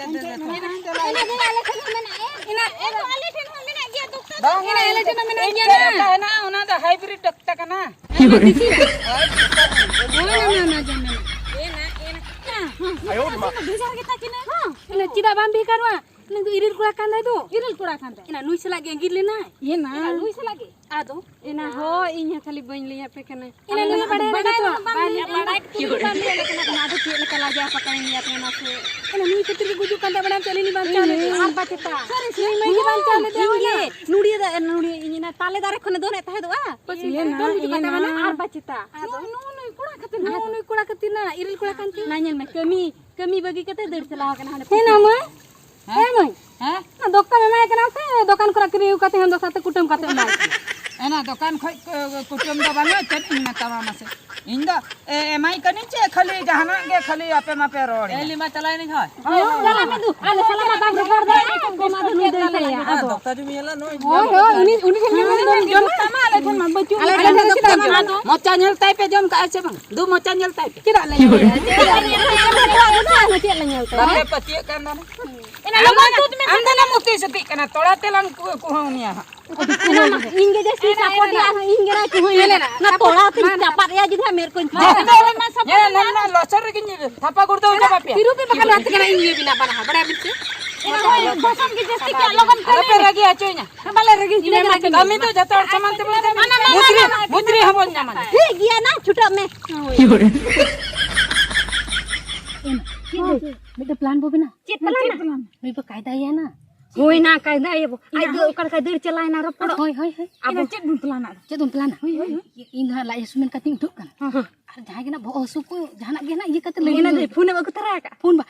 ᱤᱱᱟᱹ ᱫᱚ ᱟᱞᱮ ᱴᱷᱮᱱ ᱦᱚᱸ ᱢᱮᱱᱟᱜᱼᱟ᱾ ᱤᱱᱟᱹ, ᱤᱱᱟᱹ ᱟᱞᱮ ᱴᱷᱮᱱ ᱦᱚᱸ ᱢᱮᱱᱟᱜ ᱜᱮᱭᱟ ᱫᱚᱠᱛᱟ ᱫᱚ᱾ ᱵᱟᱝ, ᱤᱱᱟᱹ ᱟᱞᱮ ᱴᱷᱮᱱ ᱦᱚᱸ ᱢᱮᱱᱟᱜ ᱤᱧ ᱜᱮᱭᱟ ᱴᱷᱮᱱ ᱱᱟ᱾ ᱚᱠᱟ ᱦᱮᱱᱟᱜᱼᱟ, ᱚᱱᱟ ᱫᱚ ᱦᱟᱭᱵᱨᱤᱰ ᱫᱚᱠᱛᱟ ᱠᱟᱱᱟ᱾ ᱦᱮᱸ, ᱢᱟ, ᱫᱤᱠᱷᱤ ᱢᱮ᱾ ᱦᱳᱭ, ᱫᱚᱠᱛᱟ ᱠᱟᱱᱟ᱾ ᱦᱮᱸ, ᱢᱟ, ᱢᱟ, ᱡᱚᱢ ᱢᱮ, ᱢᱟ᱾ ᱮᱱᱟ, ᱮᱱᱟ᱾ ᱦᱮᱸ, ᱦᱮᱸ, ᱟᱭᱳ ᱨᱮ ᱢᱟ᱾ ᱵᱷᱮᱜᱟᱨ ᱜᱮᱛᱟ ᱠᱤᱱᱟ᱾ ᱦᱮᱸ, ᱤᱱᱟᱹ ᱪᱮᱫᱟᱜ ᱵᱟᱢ ᱵᱷᱮᱜᱟᱨᱚᱜᱼᱟ? ᱩᱱᱤ ᱫᱚ ᱤᱨᱤᱞ ᱠᱚᱲᱟ ᱠᱟᱱ ᱛᱟᱭ ᱫᱚ᱾ ᱤᱨᱤᱞ ᱠᱚᱲᱟ ᱠᱟᱱ ᱛᱟᱭ᱾ ᱮᱱᱟ ᱱᱩᱭ ᱥᱟᱞᱟᱜ ᱜᱮ ᱟᱸᱜᱤᱨ ᱞᱮᱱᱟᱭ᱾ ᱮᱱᱟ᱾ ᱮᱱᱟ ᱱᱩᱭ ᱥᱟᱞᱟᱜ ᱜᱮ? ᱟᱫᱚ? ᱮᱱᱟ ᱦᱚᱸ ᱤᱧ ᱦᱚᱸ ᱠᱷᱟᱹᱞᱤ ᱵᱟᱹᱧ ᱞᱟᱹᱭ ᱟᱯᱮ ᱠᱟᱱᱟ᱾ ᱮᱱᱟ ᱟᱢ ᱱᱩᱭ ᱫᱚ ᱵᱟᱲᱟᱭ ᱵᱟᱲᱟᱭ ᱞᱮᱫᱟ ᱛᱚ? ᱵᱟᱢ ᱵᱟᱭ ᱞᱟᱹᱭ ᱞᱟᱹᱭ ᱟᱠᱟᱫᱟ᱾ ᱵᱟᱲᱟᱭ ᱠᱟᱛᱮ ᱵᱟᱢ ᱞᱟᱹᱭ ᱟᱞᱮ ᱠᱟᱱᱟ᱾ ᱚᱱᱟ ᱫᱚ ᱪᱮᱫ ᱞᱮᱠᱟ ᱞᱟᱡᱟᱣ ᱯᱟᱠᱟᱭᱮᱱ ᱜᱮᱭᱟ ᱯᱮ ᱢᱟᱥᱮ᱾ ᱮᱱᱟ ᱱᱩᱭ ᱠᱷᱟᱹᱛᱤᱨ ᱜᱮ ᱜᱩᱡᱩᱜ ᱠᱟᱱ ᱛᱟᱵᱚᱱᱟ, ᱪᱮᱫ ᱞᱤᱧ ᱵᱟᱧᱪᱟᱣ ᱞᱮᱫᱮᱭᱟ? ᱟᱨ ᱵᱟᱪᱮᱛᱟ᱾ ᱥᱟᱹᱨᱤ ᱥᱮ? ᱱᱩᱭ ᱢᱟᱹᱭ ᱜᱮ ᱵᱟᱧᱪᱟᱣ ᱞᱮᱫᱮᱭᱟ ᱤᱧ ᱜᱮ᱾ ᱦᱩᱭᱱᱟ᱾ ᱱᱩᱲᱤᱭᱟᱹ ᱫᱟ-, ᱱᱩᱲᱤᱭᱟᱹ ᱤᱧ ᱚᱱᱟ ᱛᱟᱞᱮ ᱫᱟᱨᱮ ᱠᱷᱚᱱᱮ ᱫᱚᱱᱮᱫ ᱛᱟᱦᱮᱸᱫᱚᱜᱼᱟ᱾ ᱤᱭᱟᱹ ᱱᱟ, ᱫᱚᱱ ᱦᱤᱡᱩᱜ ᱤᱭᱟᱹ ᱠᱟᱱ ᱛᱟᱵᱚᱱᱟ, ᱱᱟ᱾ ᱟᱨ ᱵᱟᱪᱮᱛᱟ᱾ ᱟᱫᱚ? ᱱᱩᱭ, ᱱᱩᱭ ᱠᱚᱲᱟ ᱠᱷᱟᱹᱛᱤᱨ ᱱᱟ᱾ ᱱᱩᱭ ᱠᱚᱲᱟ ᱠᱷᱟᱹᱛᱤᱨ ᱱᱟ, ᱤᱨᱤᱞ ᱠᱚᱲᱟ ᱠᱟᱱ ᱛᱮ᱾ ᱱᱟ ᱧᱮᱞ ᱢᱮ, ᱠᱟᱹᱢᱤ, ᱠᱟᱹᱢᱤ ᱵᱟᱹᱜᱤ ᱠᱟᱛᱮ ᱫᱟᱹᱲ ᱪᱟᱞᱟᱣ ᱟᱠᱟᱱᱟ ᱦᱟᱸᱰᱮ᱾ ᱦᱮᱸ, ᱱᱟ ᱢᱟᱹᱭ᱾ ᱦᱮᱸ? ᱦᱮᱸ, ᱢᱟᱹᱭ᱾ ᱦᱮᱸ? ᱚᱱᱟ ᱫᱚᱠᱛᱟᱢ ᱮᱢᱟᱭ ᱠᱟᱱᱟ ᱥᱮ ᱫᱚᱠᱟᱱ ᱠᱷᱚᱱᱟᱜ ᱠᱤᱨᱤᱧ ᱟᱹᱜᱩ ᱠᱟᱛᱮ ᱦᱚᱸ ᱫᱚᱥᱟᱨ ᱛᱮ ᱠᱩᱴᱟᱹᱢ ᱠᱟᱛᱮ ᱮᱢᱟᱭ ᱠᱟᱱᱟ? ᱚᱱᱟ ᱫᱚᱠᱟᱱ ᱠᱷᱚᱡ ᱠᱚ-, ᱠᱩᱴᱟᱹᱢ ᱫᱚ ᱵᱟᱝᱟ, ᱪᱮᱫ ᱤᱧ ᱢᱮᱛᱟᱢᱟ ᱢᱟᱥᱮ? ᱤᱧ ᱫᱚ, ᱮ, ᱮᱢᱟᱭ ᱠᱟᱹᱱᱟᱹᱧ ᱪᱮ ᱠᱷᱟᱹᱞᱤ ᱡᱟᱦᱟᱱᱟᱜ ᱜᱮ ᱠᱷᱟᱹᱞᱤ ᱟᱯᱮ ᱢᱟᱯᱮ ᱨᱚᱲ? ᱮ, ᱞᱤᱢᱟ ᱪᱟᱞᱟᱣᱮᱱᱟᱹᱧ ᱦᱳᱭ᱾ ᱦᱳᱭ, ᱦᱳᱭ᱾ ᱪᱟᱞᱟᱜ ᱢᱮ ᱫᱩ, ᱟᱞᱮ ᱥᱟᱞᱟᱜ ᱢᱟ ᱵᱟᱢ ᱨᱚᱯᱚᱲ ᱫᱟᱲᱮᱭᱟᱜᱼᱟ, ᱠᱚᱢᱟ ᱫᱚ ᱱᱩᱭ ᱫᱚᱭ ᱞᱟᱹᱭᱟ, ᱟᱫᱚ᱾ ᱫᱚᱠᱛᱟ ᱡᱩᱢᱤ ᱧᱮᱞᱟ, ᱱᱩᱭ ᱦᱳᱭ, ᱦᱳᱭ, ᱩᱱᱤ, ᱩᱱᱤ ᱴᱷᱮᱱ ᱢᱟ ᱡᱚᱢ ᱛᱟᱢᱟ, ᱟᱞᱮ ᱴᱷᱮᱱ ᱢᱟ ᱵᱟᱹᱪᱩᱜ᱾ ᱟᱞᱮ ᱴᱷᱮᱱ ᱫᱚ ᱪᱮᱫᱟᱜ ᱵᱟᱹᱱᱩᱜᱼᱟ? ᱢᱚᱪᱟ ᱧᱮᱞ ᱛᱟᱭ ᱯᱮ, ᱡᱚᱢ ᱠᱟᱜᱼᱟ ᱥᱮ ᱵᱟᱝ? ᱫᱩ, ᱢᱚᱪᱟ ᱧᱮᱞ ᱛᱟᱭ ᱯᱮ᱾ ᱪᱮᱫᱟᱜ ᱞᱮ ᱧᱮᱞᱟ? ᱪᱮᱫ ᱞᱮ ᱧᱮᱞ ᱛᱟᱭᱟ? ᱵᱟᱯᱮ ᱯᱟᱹᱛᱭᱟᱹᱜ ᱠᱟᱱ ᱫᱚ᱾ ᱮᱱᱟ ᱞᱚᱜᱚᱱ ᱛᱩᱫ ᱢᱮ, ᱟᱢ ᱫᱚ ᱱᱟᱢ ᱩᱛᱤ ᱥᱩᱛᱤᱜ ᱠᱟᱱᱟ, ᱛᱚᱲᱟ ᱛᱮᱞᱟᱝ ᱠᱩ-, ᱠᱩᱦᱟᱹᱣ ᱢᱮᱭᱟ ᱦᱟᱸᱜ᱾ ᱚᱱᱟ ᱢᱟ ᱤᱧ ᱜᱮ ᱡᱟᱹᱥᱛᱤ ᱥᱟᱯᱚᱴ ᱮᱭᱟ, ᱟᱨᱦᱚᱸ ᱤᱧ ᱜᱮ ᱱᱟᱭ ᱠᱩᱦᱟᱹᱭ ᱮᱱᱟ᱾ ᱚᱱᱟ ᱛᱚᱲᱟ ᱛᱤᱧ ᱪᱟᱯᱟᱫ ᱮᱭᱟ ᱡᱩᱫᱤ ᱦᱟᱸᱜ ᱢᱮᱫ ᱠᱚᱧ ᱯᱷᱟᱸᱠ ᱮᱫᱟ᱾ ᱧᱮᱞ, ᱧᱮᱞ, ᱧᱮᱞ, ᱞᱚᱥᱚᱫ ᱨᱮᱜᱮᱧ ᱛᱷᱟᱯᱟ ᱜᱩᱲᱫᱟᱹᱣ ᱪᱟᱵᱟ ᱯᱮᱭᱟ᱾ ᱛᱤᱨᱩᱯᱤ ᱵᱟᱠᱷᱟᱱ ᱨᱟᱛ ᱠᱟᱱᱟ ᱤᱧ ᱜᱮ ᱵᱮᱱᱟᱣ ᱵᱟᱱᱟ ᱦᱟᱸᱜ, ᱵᱟᱲᱟᱭ ᱵᱤᱱ ᱥᱮ? ᱮᱱᱟ ᱦᱳᱭ, ᱵᱷᱟᱥᱚᱱ ᱜᱮ ᱡᱟᱹᱥᱛᱤ ᱠᱮᱜᱼᱟ, ᱞᱚᱜᱚᱱ ᱟᱞᱚᱯᱮ ᱨᱟᱹᱜᱤ ᱦᱚᱪᱚᱧᱟ᱾ ᱵᱟᱞᱮ ᱨᱟᱹᱜᱤ ᱦᱚᱪᱚ ᱢᱮᱭᱟ᱾ ᱠᱟᱹᱢᱤ ᱫᱚ ᱡᱚᱛᱚ ᱦᱚᱲ ᱥᱚᱢᱟᱱ ᱛᱮᱵᱚᱱ ᱠᱟᱹᱢᱤᱭᱟ᱾ ᱢᱩᱫᱽᱨᱤ, ᱢᱩᱫᱽᱨᱤ ᱦᱚᱸᱵᱚᱱ ᱧᱟᱢᱟ᱾ ᱴᱷᱤᱠ ᱜᱮᱭᱟ ᱱᱟ, ᱪᱷᱩᱴᱟᱹᱜ ᱢᱮ᱾ ᱢᱤᱫᱴᱮᱱ plan ᱵᱚ ᱵᱮᱱᱟᱣ᱾ ᱪᱮᱫ plan? ᱱᱩᱭ ᱵᱚ ᱠᱟᱭᱫᱟᱭᱟ ᱱᱟ᱾ ᱦᱳᱭ ᱱᱟ, ᱠᱟᱭᱫᱟᱭᱟᱵᱚ᱾ ᱟᱡ ᱫᱚ ᱚᱠᱟ ᱞᱮᱠᱟᱭ ᱫᱟᱹᱲ ᱪᱟᱞᱟᱣᱮᱱᱟ ᱨᱚᱯᱚᱲᱚᱜ᱾ ᱦᱳᱭ, ᱦᱳᱭ, ᱦᱳᱭ᱾ ᱟᱵᱚ ᱪᱮᱫ ᱵᱚᱱ plan ᱟ? ᱪᱮᱫ ᱵᱚᱱ plan ᱟ? ᱦᱳᱭ, ᱦᱳᱭ᱾ ᱤᱧ ᱫᱚ ᱦᱟᱸᱜ ᱞᱟᱡ ᱦᱟᱹᱥᱩ ᱢᱮᱱ ᱠᱟᱛᱮᱧ ᱩᱴᱷᱟᱹᱜ ᱠᱟᱱᱟ᱾ ᱦᱮᱸ, ᱦᱮᱸ᱾ ᱟᱨ ᱡᱟᱦᱟᱸᱭ ᱜᱮ ᱱᱟᱜ ᱵᱚᱦᱚᱜ ᱦᱟᱹᱥᱩ ᱠᱚ ᱡᱟᱦᱟᱱᱟᱜ ᱜᱮ ᱱᱟᱜ ᱤᱭᱟᱹ ᱠᱟᱛᱮ ᱞᱟᱹᱭ ᱤᱧ ᱫᱚ ᱟᱹᱜᱩ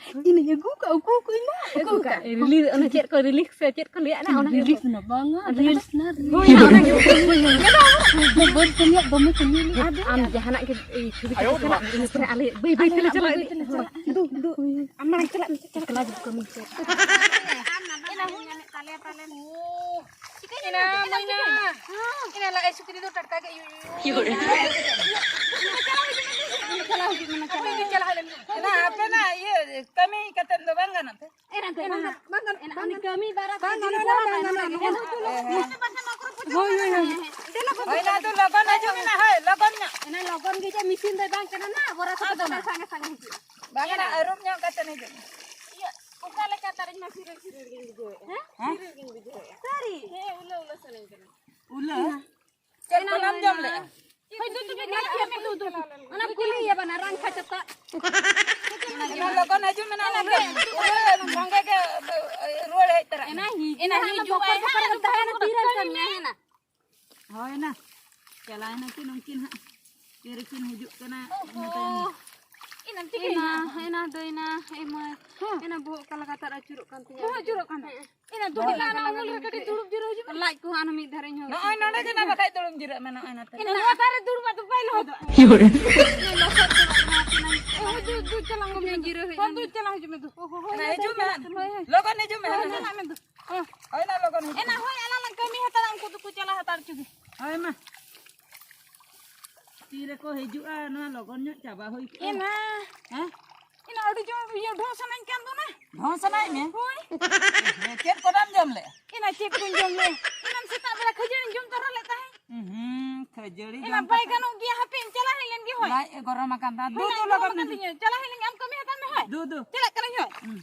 ᱠᱟᱜᱼᱟ, ᱩᱠᱩ ᱠᱚ ᱤᱧ ᱢᱟ᱾ ᱩᱠᱩ ᱠᱟᱜᱼᱟ᱾ ᱩᱠᱩ ᱠᱟᱜᱼᱟ᱾ ᱨᱤᱞᱤ-, ᱚᱱᱟ ᱪᱮᱫ ᱠᱚ relief ᱥᱮ ᱪᱮᱫ ᱠᱚ ᱞᱟᱹᱭᱟ ᱱᱟ, ᱚᱱᱟ ᱜᱮ᱾ Relief ᱱᱟ ᱵᱟᱝᱟ, reels ᱱᱟ, reels᱾ ᱦᱳᱭ, ᱚᱱᱟ ᱜᱮ᱾ ᱵᱟᱹᱫᱽ ᱠᱟᱹᱢᱤᱭᱟᱜ ᱫᱚᱢᱮ ᱠᱟᱹᱢᱤ ᱞᱮ᱾ ᱟᱫᱚ ᱟᱢ ᱡᱟᱦᱟᱱᱟᱜ ᱜᱮ ᱪᱷᱚᱵᱤ ᱠᱟᱛᱮ ᱪᱟᱞᱟᱜ ᱢᱮ, ᱤᱱᱟᱹ ᱯᱚᱨᱮ ᱟᱞᱮ ᱵᱟᱹᱭ ᱵᱟᱹᱭ ᱛᱮᱞᱮ ᱪᱟᱞᱟᱜᱼᱟ᱾ ᱫᱩ, ᱫᱩ, ᱟᱢ ᱢᱟᱲᱟᱝ ᱪᱟᱞᱟᱜ ᱢᱮ, ᱪᱟᱞᱟᱜ ᱢᱮ᱾ ᱮᱠᱞᱟ ᱡᱩᱫᱤ ᱠᱟᱹᱢᱤ ᱪᱮᱫ? ᱮᱱᱟ, ᱢᱟᱹᱭᱱᱟ᱾ ᱮᱱᱟ, ᱞᱟᱡ ᱦᱟᱹᱥᱩ ᱠᱮᱫᱮ ᱫᱚ ᱴᱟᱴᱠᱟ ᱜᱮ ᱤᱭᱩ, ᱤᱭᱩ, ᱤᱭᱩ᱾ ᱪᱟᱞᱟᱣ ᱦᱤᱡᱩᱜ ᱢᱮ, ᱪᱟᱞᱟᱣ ᱦᱤᱡᱩᱜ ᱢᱮ᱾ ᱦᱟᱯᱮ ᱱᱟ, ᱤᱭᱟᱹ, ᱠᱟᱹᱢᱤ ᱠᱟᱛᱮ ᱫᱚ ᱵᱟᱝ ᱜᱟᱱᱚᱜ ᱛᱮ? ᱮᱱᱟ, ᱮᱱᱟ, ᱵᱟᱝ ᱜᱟᱱᱚᱜ, ᱮᱱᱟ, ᱵᱟᱝ ᱩᱱᱤ ᱜᱟᱱᱚᱜ᱾ ᱠᱟᱹᱢᱤ ᱵᱟᱨᱟ ᱵᱟᱝ ᱠᱟᱹᱢᱤ ᱜᱟᱱᱚᱜ, ᱵᱟᱨᱟ ᱵᱟᱝ ᱜᱟᱱᱚᱜ, ᱵᱟᱝ ᱜᱟᱱᱚᱜ᱾ ᱦᱳᱭ, ᱦᱳᱭ, ᱦᱳᱭ᱾ ᱫᱮᱞᱟ ᱵᱟᱹᱵᱩ᱾ ᱦᱳᱭ, ᱱᱟ ᱫᱚ ᱞᱚᱜᱚᱱ ᱦᱤᱡᱩᱜ ᱢᱮ ᱱᱟ, ᱦᱳᱭ, ᱞᱚᱜᱚᱱ ᱧᱚᱜ᱾ ᱮᱱᱟ, ᱞᱚᱜᱚᱱ ᱜᱮ ᱡᱮ ᱢᱮᱥᱤᱱ ᱫᱚᱭ ᱵᱟᱝ ᱠᱟᱱᱟ ᱱᱟ, ᱵᱚᱨᱟ ᱠᱚᱫᱚ ᱫᱚᱢᱮ ᱥᱟᱸᱜᱮ ᱥᱟᱸᱜᱮ ᱦᱤᱡᱩᱜᱼᱟ᱾ ᱵᱟᱝ ᱜᱟᱱᱚᱜ, ᱟᱹᱨᱩᱵ ᱧᱚᱜ ᱠᱟᱛᱮ ᱦᱤᱡᱩᱜ ᱢᱮ᱾ ᱤᱭᱟᱹ, ᱚᱠᱟ ᱞᱮᱠᱟ ᱛᱟᱨᱤᱧ ᱢᱟ ᱥᱤᱨᱤᱲ ᱥᱤᱨᱤᱲ ᱜᱤᱧ ᱵᱩᱡᱷᱟᱹᱣᱮᱫᱼᱟ᱾ ᱦᱮᱸ? ᱦᱮᱸ? ᱥᱤᱨᱤᱲ ᱜᱤᱧ ᱵᱩᱡᱷᱟᱹᱣᱮᱫᱼᱟ᱾ ᱥᱟᱹᱨᱤ? ᱦᱮᱸ, ᱩᱞᱟᱹ ᱩᱞᱟᱹ ᱥᱟᱱᱟᱧ ᱠᱟᱱᱟ᱾ ᱩᱞᱟᱹ? ᱪᱮᱫ ᱠᱚ ᱵᱟᱢ ᱡᱚᱢ ᱞᱮᱜᱼᱟ? ᱦᱳᱭ, ᱫᱩ, ᱫᱩ, ᱫᱩ, ᱫᱩ, ᱫᱩ, ᱫᱩ᱾ ᱚᱱᱟ ᱠᱩᱞᱤ ᱤᱭᱟᱹ ᱵᱟᱱᱟ, ᱨᱟᱱ ᱠᱷᱟ ᱪᱚᱠᱟᱜ᱾ ᱚᱱᱟ ᱞᱚᱜᱚᱱ ᱦᱤᱡᱩᱜ ᱢᱮ, ᱚᱱᱟ ᱩᱞᱟᱹ, ᱩᱞᱟᱹ ᱥᱚᱸᱜᱮ ᱜᱮ ᱨᱩᱣᱟᱹᱲ ᱦᱮᱡ ᱛᱚᱨᱟᱜ ᱢᱮ᱾ ᱮᱱᱟ ᱦᱤᱡᱩᱜ ᱟᱭ, ᱵᱚᱠᱚᱨ ᱵᱚᱠᱚᱨ ᱦᱟᱸᱜ ᱜᱮᱢ ᱛᱟᱦᱮᱱᱟ, ᱛᱤᱨᱮᱢ ᱠᱟᱹᱢᱤᱭᱟ? ᱦᱮᱸ, ᱱᱟ᱾ ᱦᱳᱭ ᱱᱟ, ᱪᱟᱞᱟᱣ ᱮᱱᱟ ᱠᱤᱱ ᱩᱱᱠᱤᱱ ᱦᱟᱸᱜ, ᱛᱤᱨᱮᱠᱤᱱ ᱦᱤᱡᱩᱜ ᱠᱟᱱᱟ, ᱤᱱᱟᱹ ᱛᱟᱭᱚᱢ᱾ ᱤᱱ ᱮᱱᱟ, ᱮᱱᱟ ᱫᱟᱹᱭᱱᱟ, ᱮ ᱢᱟᱹᱭ᱾ ᱦᱮᱸ᱾ ᱮᱱᱟ ᱵᱚᱦᱚᱜ ᱚᱠᱟ ᱞᱮᱠᱟᱛᱮ ᱟᱨ ᱟᱹᱪᱩᱨᱚᱜ ᱠᱟᱱ ᱛᱤᱧᱟ᱾ ᱵᱚᱦᱚᱜ ᱟᱹᱪᱩᱨᱚᱜ ᱠᱟᱱᱟ? ᱦᱮᱸ᱾ ᱮᱱᱟ ᱫᱩᱲᱩᱵ ᱵᱚᱦᱚᱜ ᱞᱮᱱᱟ, ᱚᱱᱟ ᱚᱱᱟ ᱞᱮᱠᱟ ᱞᱮᱠᱟ ᱠᱟᱹᱴᱤᱡ ᱠᱟᱹᱴᱤᱡ ᱫᱩᱲᱩᱵ ᱡᱤᱨᱟᱹᱣ ᱦᱤᱡᱩᱜ ᱢᱮ᱾ ᱞᱟᱡ ᱠᱚᱦᱚᱸ ᱟᱨ ᱢᱤᱫ ᱫᱷᱟᱨᱮ ᱤᱧ ᱦᱚᱸ ᱱᱚᱜᱼᱚᱭ ᱱᱚᱰᱮ ᱜᱮ ᱱᱟ ᱵᱟᱠᱷᱟᱡ ᱫᱩᱲᱩᱵ ᱡᱤᱨᱟᱹᱜ ᱢᱮ, ᱱᱚᱜᱼᱚᱭ ᱱᱚᱛᱮ᱾ ᱮᱱᱟ ᱱᱚᱣᱟ ᱫᱟᱨᱮ ᱫᱩᱲᱩᱵ ᱢᱟ ᱫᱚ ᱵᱟᱭ ᱞᱚᱦᱚᱫᱚᱜᱼᱟ᱾ ᱤᱭᱳ ᱨᱮ᱾ ᱞᱚᱥᱚᱫ ᱪᱟᱵᱟᱜ ᱠᱟᱱᱟ ᱟᱨ ᱛᱤᱱᱟᱹᱜ ᱮ, ᱦᱳᱭ, ᱫᱩ, ᱫᱩ ᱪᱟᱞᱟᱣ ᱦᱤᱡᱩᱜ ᱢᱮ᱾ ᱡᱤᱨᱟᱹᱣ ᱦᱮᱡ ᱦᱳᱭ, ᱞᱮᱱ ᱫᱩ ᱜᱮ᱾ ᱪᱟᱞᱟᱣ ᱦᱤᱡᱩᱜ ᱢᱮ, ᱫᱩ᱾ ᱦᱳᱭ, ᱦᱳᱭ, ᱦᱮᱱᱟ, ᱦᱳᱭ, ᱦᱤᱡᱩᱜ ᱢᱮ᱾ ᱦᱳᱭ, ᱦᱳᱭ᱾ ᱞᱚᱜᱚᱱ ᱦᱤᱡᱩᱜ ᱢᱮ, ᱦᱳᱭ, ᱦᱮᱱᱟ᱾ ᱦᱮᱱᱟ ᱢᱮ, ᱫᱩ᱾ ᱦᱳᱭ᱾ ᱦᱳᱭ ᱱᱟ, ᱞᱚᱜᱚᱱ ᱦᱤᱡᱩᱜ ᱮᱱᱟ, ᱢᱮ᱾ ᱦᱳᱭ, ᱟᱞᱟᱝ ᱞᱟᱝ ᱠᱟᱹᱢᱤ ᱦᱟᱛᱟᱲᱟ, ᱩᱱᱠᱩ ᱫᱚᱠᱚ ᱪᱟᱞᱟᱣ ᱦᱟᱛᱟᱲ ᱪᱚ ᱜᱮ᱾ ᱦᱳᱭ ᱢᱟ᱾ ᱛᱤ ᱨᱮᱠᱚ ᱦᱤᱡᱩᱜᱼᱟ, ᱱᱚᱣᱟ ᱞᱚᱜᱚᱱ ᱧᱚᱜ ᱪᱟᱵᱟ ᱦᱩᱭ ᱠᱚᱜᱼᱟ᱾ ᱮᱱᱟ᱾ ᱦᱮᱸ? ᱮᱱᱟ ᱟᱹᱰᱤ ᱡᱳᱨ ᱤᱭᱟᱹ ᱰᱷᱚ ᱥᱟᱱᱟᱧ ᱠᱟᱱ ᱫᱚ ᱱᱟ᱾ ᱰᱷᱚ ᱥᱟᱱᱟᱭᱮᱫ ᱢᱮ? ᱦᱳᱭ᱾ ᱦᱮᱸ, ᱪᱮᱫ ᱠᱚ ᱵᱟᱢ ᱡᱚᱢ ᱞᱮᱜᱼᱟ? ᱮᱱᱟ ᱪᱮᱫ ᱠᱚᱧ ᱡᱚᱢ ᱞᱮᱜᱼᱟ? ᱮᱱᱟᱱ ᱥᱮᱛᱟᱜ ᱵᱮᱲᱟ ᱠᱷᱟᱹᱡᱟᱹᱲᱤᱧ ᱡᱚᱢ ᱛᱚᱨᱟ ᱞᱮᱫ ᱛᱟᱦᱮᱸᱫ᱾ ᱦᱩᱸ, ᱠᱷᱟᱹᱡᱟᱹᱲᱤ ᱮᱱᱟ ᱡᱚᱢ ᱵᱟᱭ ᱠᱟᱛᱮ ᱜᱟᱱᱚᱜ ᱜᱮᱭᱟ, ᱦᱟᱯᱮᱧ ᱪᱟᱞᱟᱣ ᱦᱮᱡ ᱞᱮᱱ ᱜᱮ, ᱦᱳᱭ᱾ ᱞᱟᱡ ᱮ ᱜᱚᱨᱚᱢ ᱟᱠᱟᱱ ᱛᱟᱢᱟ᱾ ᱦᱳᱭ, ᱫᱩ, ᱞᱟᱡ ᱫᱩ, ᱜᱚᱨᱚᱢ ᱞᱚᱜᱚᱱ ᱟᱠᱟᱱ ᱫᱩ᱾ ᱛᱤᱧᱟᱹ᱾ ᱪᱟᱞᱟᱣ ᱦᱮᱡ ᱞᱮᱱ ᱜᱮ, ᱟᱢ ᱠᱟᱹᱢᱤ ᱦᱟᱛᱟᱲ ᱢᱮ, ᱦᱳᱭ᱾ ᱫᱩ, ᱫᱩ᱾ ᱪᱟᱞᱟᱜ ᱠᱟᱹᱱᱟᱹᱧ, ᱦᱳᱭ᱾ ᱦᱩᱸ᱾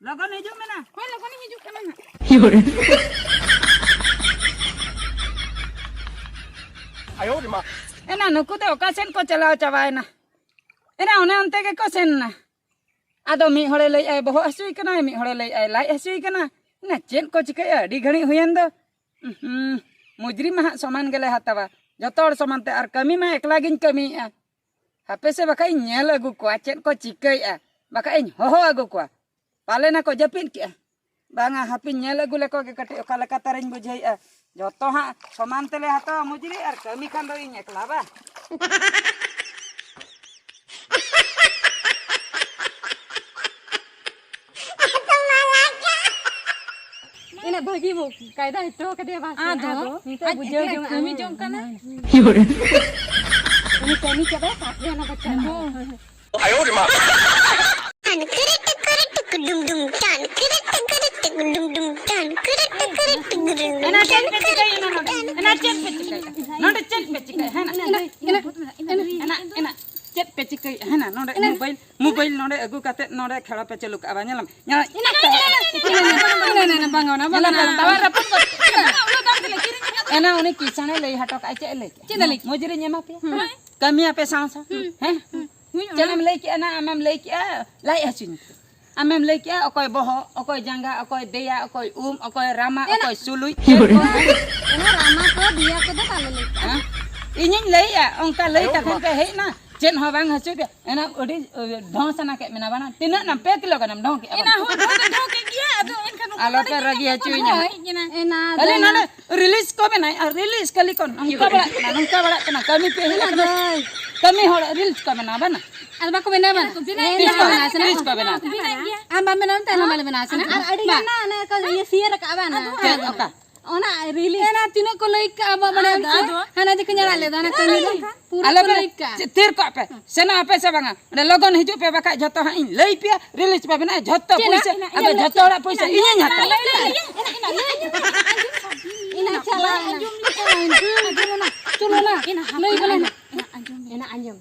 ᱞᱚᱜᱚᱱ ᱦᱤᱡᱩᱜ ᱢᱮ ᱱᱟ᱾ ᱦᱳᱭ, ᱞᱚᱜᱚᱱᱤᱧ ᱦᱤᱡᱩᱜ ᱠᱟᱱᱟ ᱱᱟᱜ᱾ ᱮᱱᱟ ᱱᱩᱠᱩ ᱫᱚ ᱚᱠᱟ ᱥᱮᱫ ᱠᱚ ᱪᱟᱞᱟᱣ ᱪᱟᱵᱟᱭᱮᱱᱟ? ᱮᱱᱟ ᱚᱱᱮ ᱚᱱᱛᱮ ᱜᱮᱠᱚ ᱥᱮᱱ ᱱᱟ᱾ ᱟᱫᱚ ᱢᱤᱫ ᱦᱚᱲᱮ ᱞᱟᱹᱭᱮᱜᱼᱟᱭ ᱵᱚᱦᱚᱜ ᱦᱟᱹᱥᱩᱭ ᱠᱟᱱᱟ, ᱢᱤᱫ ᱦᱚᱲᱮ ᱞᱟᱹᱭᱮᱜᱼᱟᱭ ᱞᱟᱡ ᱦᱟᱹᱥᱩᱭ ᱠᱟᱱᱟ᱾ ᱮᱱᱟ ᱪᱮᱫ ᱠᱚ ᱪᱤᱠᱟᱹᱭᱟ? ᱟᱹᱰᱤ ᱜᱷᱟᱹᱲᱤᱡ ᱦᱩᱭᱮᱱ ᱫᱚ᱾ ᱩᱸᱦᱩᱸ, ᱢᱩᱡᱽᱨᱤ ᱢᱟ ᱦᱟᱸᱜ ᱥᱚᱢᱟᱱ ᱜᱮᱞᱮ ᱦᱟᱛᱟᱣᱟ, ᱡᱚᱛᱚ ᱦᱚᱲ ᱥᱚᱢᱟᱱ ᱛᱮ, ᱟᱨ ᱠᱟᱹᱢᱤ ᱢᱟ ᱮᱠᱞᱟ ᱜᱤᱧ ᱠᱟᱹᱢᱤᱭᱮᱜᱼᱟ᱾ ᱦᱟᱯᱮ ᱥᱮ ᱵᱟᱠᱷᱟᱡ ᱤᱧ ᱧᱮᱞ ᱟᱹᱜᱩ ᱠᱚᱣᱟ ᱪᱮᱫ ᱠᱚ ᱪᱤᱠᱟᱹᱭᱮᱜᱼᱟ, ᱵᱟᱠᱷᱟᱡ ᱤᱧ ᱦᱚᱦᱚ ᱟᱹᱜᱩ ᱠᱚᱣᱟ᱾ ᱯᱟᱞᱮᱱ ᱟᱠᱚ ᱡᱟᱹᱯᱤᱫ ᱠᱮᱜᱼᱟ᱾ ᱵᱟᱝᱟ, ᱦᱟᱯᱮᱧ ᱧᱮᱞ ᱟᱹᱜᱩ ᱞᱮᱠᱚ ᱜᱮ ᱠᱟᱹᱴᱤᱡ ᱚᱠᱟ ᱞᱮᱠᱟ ᱛᱟᱨᱤᱧ ᱵᱩᱡᱷᱟᱹᱣᱮᱜᱼᱟ᱾ ᱡᱚᱛᱚ ᱦᱟᱸᱜ ᱥᱚᱢᱟᱱ ᱛᱮᱞᱮ ᱦᱟᱛᱟᱣᱟ ᱢᱩᱡᱽᱨᱤ, ᱟᱨ ᱠᱟᱹᱢᱤ ᱠᱷᱟᱱ ᱫᱚ ᱤᱧ ᱮᱠᱞᱟ ᱵᱟ᱾ ᱤᱱᱟᱹ ᱵᱷᱟᱹᱜᱤ ᱵᱚ ᱠᱟᱭᱫᱟ ᱦᱚᱪᱚ ᱠᱟᱫᱮᱭᱟ ᱵᱟᱥ᱾ ᱟᱫᱚ ᱱᱤᱛᱚᱜ ᱟᱡ ᱵᱩᱡᱷᱟᱹᱣ ᱮᱠᱞᱟᱭ ᱡᱚᱝ ᱠᱟᱹᱢᱤ ᱟᱭ᱾ ᱡᱚᱝ ᱠᱟᱱᱟ᱾ ᱩᱱᱤ ᱠᱟᱹᱢᱤ ᱪᱟᱵᱟᱭᱟ, ᱛᱟᱨᱯᱚᱨᱮ ᱚᱱᱟ ᱵᱟᱪᱷᱟᱣ᱾ ᱦᱳᱭ, ᱦᱳᱭ, ᱦᱳᱭ᱾ ᱴᱟᱱ ᱠᱤᱨᱤ ᱴᱤᱠᱤᱨᱤ ᱴᱤᱠᱤ ᱰᱩᱢ ᱰᱩᱢ, ᱴᱟᱱ ᱠᱤᱨᱤ ᱴᱤᱠᱤᱨᱤ ᱴᱤᱠᱤ ᱰᱩᱢ ᱰᱩᱢ, ᱴᱟᱱ ᱠᱤᱨᱤ ᱴᱤᱠᱤᱨᱤ ᱴᱤᱠᱤ ᱰᱩᱢ ᱰᱩᱢ᱾ ᱮᱱᱟ ᱪᱮᱫ ᱯᱮ ᱪᱤᱠᱟᱹᱭᱮᱱᱟ ᱱᱚᱰᱮ? ᱮᱱᱟ ᱪᱮᱫ ᱯᱮ ᱪᱤᱠᱟᱹᱭᱮᱱᱟ? ᱱᱚᱰᱮ ᱪᱮᱫ ᱯᱮ ᱪᱤᱠᱟᱹᱭᱮᱱᱟ? ᱦᱮᱱᱟ? ᱮᱱᱟ, ᱮᱱᱟ, ᱮᱱᱟ, ᱮᱱᱟ, ᱮᱱᱟ, ᱪᱮᱫ ᱯᱮ ᱪᱤᱠᱟᱹᱭᱮᱱᱟ? ᱦᱮᱱᱟ? ᱱᱚᱰᱮ ᱮᱱᱟ᱾ ᱢᱳᱵᱟᱭᱤᱞ, ᱢᱳᱵᱟᱭᱤᱞ ᱱᱚᱰᱮ ᱟᱹᱜᱩ ᱠᱟᱛᱮ ᱱᱚᱰᱮ ᱠᱷᱮᱲᱟ ᱯᱮ ᱪᱟᱹᱞᱩ ᱠᱟᱜᱼᱟ, ᱵᱟᱝ ᱧᱮᱞᱟᱢ? ᱧᱮᱞ-, ᱮᱱᱟ, ᱮᱱᱟ, ᱮᱱᱟ, ᱮᱱᱟ, ᱵᱟᱝ, ᱚᱱᱟ ᱵᱟᱝ, ᱧᱮᱞᱟᱢ? ᱚᱱᱟ ᱴᱟᱣᱟᱨ ᱨᱟᱹᱯᱩᱫ ᱜᱚᱫ᱾ ᱮᱱᱟ, ᱩᱱᱟᱹᱜ ᱫᱟᱢ ᱛᱮᱞᱮ ᱠᱤᱨᱤᱧ ᱟᱠᱟᱫ᱾ ᱮᱱᱟ ᱩᱱᱤ ᱠᱤᱥᱟᱹᱬᱮ ᱞᱟᱹᱭ ᱦᱚᱴᱚ ᱠᱟᱜᱼᱟ, ᱪᱮᱫ ᱮ ᱞᱟᱹᱭ ᱠᱮᱜᱼᱟ? ᱪᱮᱫ ᱮ ᱞᱟᱹᱭ ᱠᱮᱜᱼᱟ? ᱢᱚᱡᱽ ᱨᱮ ᱧᱟᱢᱟ ᱯᱮᱭᱟ᱾ ᱦᱮᱸ᱾ ᱠᱟᱹᱢᱤᱭᱟᱯᱮ ᱥᱟᱶ ᱥᱟᱶ᱾ ᱦᱩᱸ᱾ ᱦᱮᱸ? ᱦᱩᱸ᱾ ᱦᱩᱭᱩᱜᱼᱟ᱾ ᱪᱮᱫ ᱮᱢ ᱞᱟᱹᱭ ᱠᱮᱜᱼᱟ? ᱱᱟ ᱟᱢᱮᱢ ᱞᱟᱹᱭ ᱠᱮᱜᱼᱟ ᱞᱟᱡ ᱦᱟᱹᱥᱩᱧ ᱠᱟᱱᱟ᱾ ᱟᱢᱮᱢ ᱞᱟᱹᱭ ᱠᱮᱜᱼᱟ ᱚᱠᱚᱭ ᱵᱚᱦᱚᱜ, ᱚᱠᱚᱭ ᱡᱟᱸᱜᱟ, ᱚᱠᱚᱭ ᱫᱮᱭᱟ, ᱚᱠᱚᱭ ᱩᱢ, ᱚᱠᱚᱭ ᱨᱟᱢᱟ, ᱮᱱᱟ-, ᱚᱠᱚᱭ ᱥᱩᱞᱩᱡ᱾ ᱮᱱᱟ ᱨᱟᱢᱟ ᱠᱚ, ᱫᱮᱭᱟ ᱠᱚᱫᱚ ᱵᱟᱞᱮ ᱞᱟᱹᱭ ᱠᱮᱜᱼᱟ᱾ ᱦᱮᱸ? ᱤᱧᱤᱧ ᱞᱟᱹᱭᱮᱜᱼᱟ, ᱚᱱᱠᱟ ᱞᱟᱹᱭ ᱠᱟᱛᱮ ᱯᱮ ᱦᱮᱡ ᱮᱱᱟ᱾ ᱪᱮᱫ ᱦᱚᱸ ᱵᱟᱝ ᱦᱟᱹᱥᱩ ᱯᱮ᱾ ᱮᱱᱟ ᱟᱹᱰᱤ ᱰᱷᱚᱝ ᱥᱟᱱᱟ ᱠᱮᱫ ᱢᱮᱱᱟ ᱵᱟᱝ? ᱛᱤᱱᱟᱹᱜ ᱱᱟᱢ ᱯᱮ ᱠᱤᱞᱳ ᱜᱟᱱᱮᱢ ᱰᱷᱚᱝ ᱠᱮᱫᱼᱟ ᱵᱟᱝ? ᱮᱱᱟ ᱦᱚᱸ ᱰᱷᱚᱝ ᱫᱚ ᱰᱷᱚᱝ ᱠᱮᱫ ᱜᱮᱭᱟ, ᱟᱫᱚ ᱮᱱᱠᱷᱟᱱ ᱚᱱᱠᱟ ᱟᱞᱚ ᱯᱮ ᱨᱟᱹᱜᱤ ᱦᱚᱪᱚᱧᱟ᱾ ᱮᱱᱟ ᱠᱷᱟᱹᱞᱤ ᱫᱚ ᱱᱚᱰᱮ ᱨᱤᱞᱤᱡᱽ ᱠᱚ ᱵᱮᱱᱟᱭ ᱟᱨ ᱨᱤᱞᱤᱡᱽ ᱠᱷᱟᱹᱞᱤ ᱠᱚ ᱱᱚᱝᱠᱟ ᱵᱟᱲᱟᱜ ᱠᱟᱱᱟ, ᱱᱚᱝᱠᱟ ᱵᱟᱲᱟᱜ ᱠᱟᱱᱟ᱾ ᱠᱟᱹᱢᱤ ᱯᱮ ᱦᱮᱡ ᱟᱠᱟᱱᱟ, ᱠᱟᱹᱢᱤ ᱦᱚᱲ ᱨᱤᱞᱤᱡᱽ ᱠᱚ ᱵᱮᱱᱟᱣ ᱵᱟᱝ? ᱟᱫᱚ ᱵᱟᱠᱚ ᱵᱮᱱᱟᱣ ᱵᱟᱝ? ᱛᱤᱥ ᱠᱚ ᱨᱤᱞᱤᱡᱽ ᱠᱚ ᱵᱮᱱᱟᱣ? ᱟᱢ ᱵᱟᱢ ᱵᱮᱱᱟᱣ ᱞᱮᱱ ᱛᱟᱭᱱᱚᱢ ᱵᱟᱞᱮ ᱵᱮᱱᱟᱣ ᱥᱮ ᱟᱨ ᱟᱹᱰᱤ ᱜᱟᱱ ᱱᱟ ᱚᱱᱮ ᱠᱚ ᱤᱭᱟᱹ ᱥᱤᱭᱟᱹ ᱨᱟᱠᱟᱵ ᱵᱟᱝ? ᱪᱮᱫ ᱚᱠᱟ? ᱚᱱᱟ ᱨᱤᱞᱤᱡᱽ᱾ ᱮᱱᱟ ᱛᱤᱱᱟᱹᱜ ᱠᱚ ᱞᱟᱹᱭ ᱠᱟᱜᱼᱟ ᱟᱵᱚᱣᱟᱜ ᱵᱟᱲᱟᱭ ᱟᱫᱚ, ᱟᱫᱚ᱾ ᱦᱟᱱᱟ ᱡᱮ ᱠᱚ ᱧᱮᱞ ᱞᱮᱫᱟ, ᱚᱱᱟ ᱠᱟᱹᱢᱤ ᱫᱚ ᱯᱩᱨᱟᱹ ᱟᱞᱚ ᱠᱚ ᱯᱮ ᱞᱟᱹᱭ ᱠᱟᱜᱼᱟ᱾ ᱪᱮ-, ᱛᱷᱤᱨ ᱠᱚᱜ ᱯᱮ᱾ ᱥᱮᱱᱚᱜ ᱟᱯᱮ ᱥᱮ ᱵᱟᱝᱟ? ᱚᱸᱰᱮ ᱞᱚᱜᱚᱱ ᱦᱤᱡᱩᱜ ᱯᱮ, ᱵᱟᱠᱷᱟᱡ ᱡᱷᱚᱛᱚ ᱦᱟᱸᱜ ᱤᱧ ᱞᱟᱹᱭ ᱯᱮᱭᱟ, ᱨᱤᱞᱤᱡᱽ ᱯᱮ ᱵᱮᱱᱟᱣ, ᱡᱷᱚᱛᱚ ᱪᱮᱫ ᱯᱩᱭᱥᱟᱹ, ᱱᱟ-, ᱟᱫᱚ ᱤᱱᱟ-, ᱡᱷᱚᱛᱚ ᱦᱚᱲᱟᱜ ᱯᱩᱭᱥᱟᱹ ᱤᱧᱤᱧ ᱦᱟᱛᱟᱣᱟ᱾ ᱤᱱᱟ-, ᱤᱱᱟ-, ᱤᱱᱟ-, ᱤᱱᱟ-, ᱪᱟᱞᱟᱜ ᱟᱹᱧ᱾ ᱟᱸᱡᱚᱢ ᱞᱮᱠᱟ ᱟᱸᱡᱚᱢ᱾ ᱪᱚᱞᱚ ᱱᱟ, ᱞᱟᱹᱭ ᱵᱚᱞᱮ ᱱᱟ᱾ ᱤᱱᱟ ᱟᱸᱡᱚᱢ᱾ ᱤᱱᱟ ᱟᱸᱡᱚᱢ᱾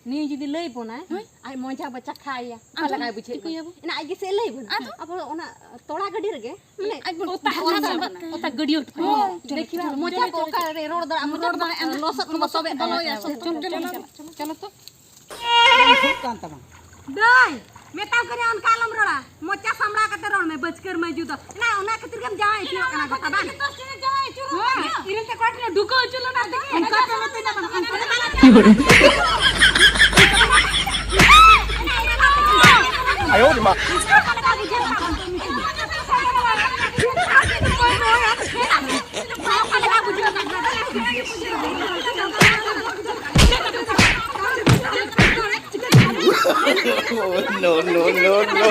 ᱱᱤᱭᱟᱹ ᱡᱩᱫᱤ ᱞᱟᱹᱭ ᱵᱚᱱᱟᱭ, ᱦᱳᱭ᱾ ᱟᱡ ᱢᱚᱡᱟ ᱵᱚ ᱪᱟᱠᱷᱟᱭᱟ᱾ ᱚᱠᱟ ᱟᱫᱚ ᱞᱮᱠᱟᱭ ᱵᱩᱡᱷᱟᱹᱣ ᱪᱤᱠᱟᱹᱭᱟᱵᱚ? ᱮᱱᱟ ᱟᱡ ᱜᱮᱥᱮ ᱞᱟᱹᱭ ᱵᱚᱱᱟ᱾ ᱟᱫᱚ? ᱟᱵᱚ ᱚᱱᱟ ᱛᱚᱲᱟ ᱜᱟᱹᱰᱤ ᱨᱮᱜᱮ, ᱢᱟᱱᱮ, ᱟᱡ ᱵᱚᱱ ᱚᱛᱟ ᱦᱟᱱᱟ ᱥᱟᱵᱟ, ᱚᱛᱟ ᱜᱟᱹᱰᱤᱭᱟᱹ ᱴᱷᱮᱱ᱾ ᱦᱳᱭ᱾ ᱫᱮᱠᱷᱤ ᱵᱟ, ᱢᱚᱡᱟ ᱠᱚ ᱚᱠᱟ ᱨᱮ ᱨᱚᱲ ᱫᱟᱲᱮᱭᱟᱜᱼᱟ, ᱢᱚᱡᱟ ᱨᱚᱲ ᱫᱟᱲᱮᱭᱟᱜᱼᱟ᱾ ᱞᱚᱥᱚᱫ ᱠᱚ ᱞᱚᱥᱚᱫ ᱵᱚᱞᱚᱭᱟ, ᱵᱚᱞᱚᱭᱟ᱾ ᱪᱚᱞᱚ, ᱪᱚᱞᱚ, ᱪᱚᱞᱚ, ᱪᱚᱞᱚ ᱛᱚ᱾ ᱵᱟᱝ ᱥᱩᱜ ᱠᱟᱱ ᱛᱟᱢᱟ᱾ ᱫᱟᱹᱭ, ᱢᱮᱛᱟᱢ ᱠᱟᱹᱱᱟᱹᱧ ᱚᱱᱠᱟ ᱟᱞᱚᱢ ᱨᱚᱲᱟ᱾ ᱢᱚᱪᱟ ᱥᱟᱢᱲᱟᱣ ᱠᱟᱛᱮ ᱨᱚᱲ ᱢᱮ, ᱵᱟᱹᱪᱠᱟᱹᱨ ᱢᱟᱹᱭᱡᱩ ᱫᱚ᱾ ᱚᱱᱟ, ᱚᱱᱟ ᱠᱷᱟᱹᱛᱤᱨ ᱜᱮᱢ ᱡᱟᱶᱟᱭ ᱦᱚᱪᱚᱣᱟᱜ ᱠᱟᱱᱟ ᱜᱚᱴᱟ, ᱵᱟᱝ? ᱦᱳᱭ᱾ ᱤᱨᱤᱞ ᱛᱮ ᱠᱚᱲᱟ ᱴᱷᱮᱱ ᱰᱷᱩᱠᱟᱹᱣ ᱦᱚᱪᱚ ᱞᱮᱱᱟ ᱛᱮᱜᱮ᱾ ᱚᱱᱠᱟ ᱯᱮ ᱢᱮᱛᱟᱹᱧᱟ, ᱵᱟᱝ? ᱚᱱᱠᱟ ᱫᱚ ᱵᱟᱝ᱾ ᱟᱭᱳ ᱨᱮ ᱢᱟ᱾ No, no, no, no.